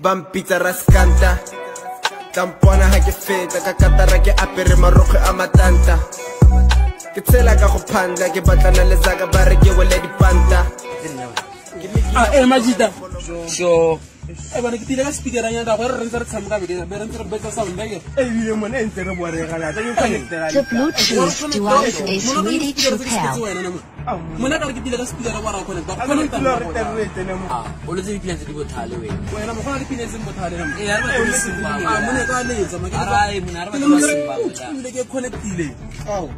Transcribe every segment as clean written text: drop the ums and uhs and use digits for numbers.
Bampitsa raskanta. Tampona ha ke feta ka katara ke apere marokgwe a matanta. Ke tshela ka go phandla ke batlana le zaka ba re ke wele dipanta. Ah eh majita. Sure. Eh bana ke tile ka speaker ya nda gore re ntse re tshameka beke be re ntse re betsa sound ke. Eh bile mona e ntse re borega la tsa ke connectela. The Bluetooth device is ready to pair. Mona ka re ke tile ka speaker wa ra connecta. Connecta re terrete ne mo. Ah, o letse di plans di bothale wena. Wena mo gona di plans di bothale ne. Eh a re ba Ah mona ka letsa ma ke. Ai mona re ba ba. Ke connectile. Ao.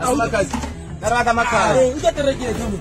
Ao makazi. Rata makazi. Eh o ka tereke ke mo.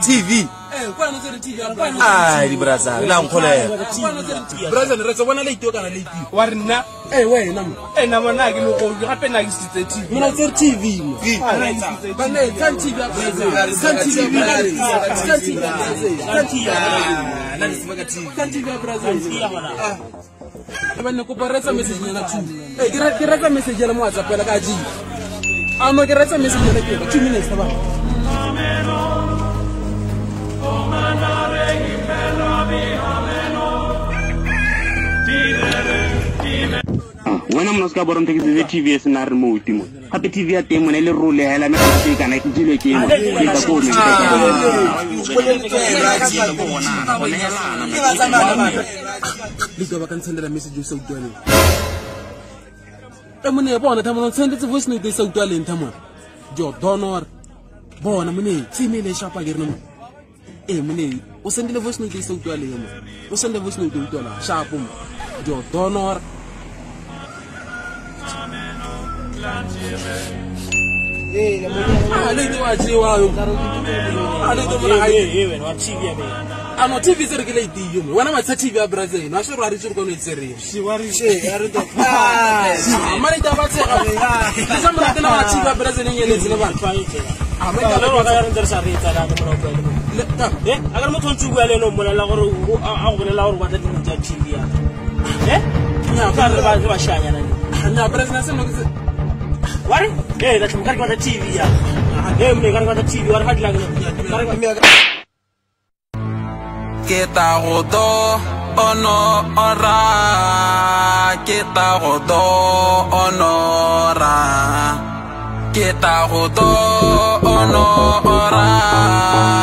TV. Ai, di brasa, la nkgolera. Brasa re tsa bona leito kana leito. Wa re nna eh wena mo. Eh na bona ke lo go gape na ke sitse TV. Mona tse TV mo. Ba ne tsa TV ya Brazil. Tsa TV ya Brazil. Tsa TV ya Brazil. Tsa TV ya Na le sebaka TV. Tsa TV ya Brazil. Ba ne kopa retsa message nyana 2. Eh ke retsa message ya mo WhatsApp la ka ji. Ano ke retsa message ya ke 2 minutes ba. Wena mona se ka borong thekisetse TV e sena remote mo. Gape TV ya teng mona e le role hela mme ga se kana ke dilo ke mo. Ke ka ko ne. Le ka ba ka ntshendela message o sa utlwaleng. E mone bona tha mona ntshendetse voice note e sa utlwaleng tha mona. Jo donor. Bona mone tshimele shapa ke re mo. E mone o sendile voice note e sa utlwaleng mo. O sende voice note e utlwala sharp mo. Jo donor. Ah, le wa jewa yo. Ah, le do mona eh wena wa TV ya be. Ah no TV se re ke le itiyo mo. Wena wa tsa TV ya Brazil. Na se re re tsere kono itsere. Si wa re she, a re do. Ah, mane ta ba tsega. Ke sa mona tena wa TV ya Brazil e nyeletse le bana. Ah, mane ta ba ka re ntse re sa re etsa la mona o bua le mo. Eh, a ka re motho o ntse o bua le ene o mmolelela gore a go bolela gore o batla dilo tsa TV ya. Eh? Nya ka re ba re ba shanyana ne. Nya Brazil se no ke Wari? Eh, la tshimka kwa TV ya. Eh, mne ka kwa TV wa re ga dila ke. Ke ta go do ono ora ke ta go do ono ora ke ta go do ono ora.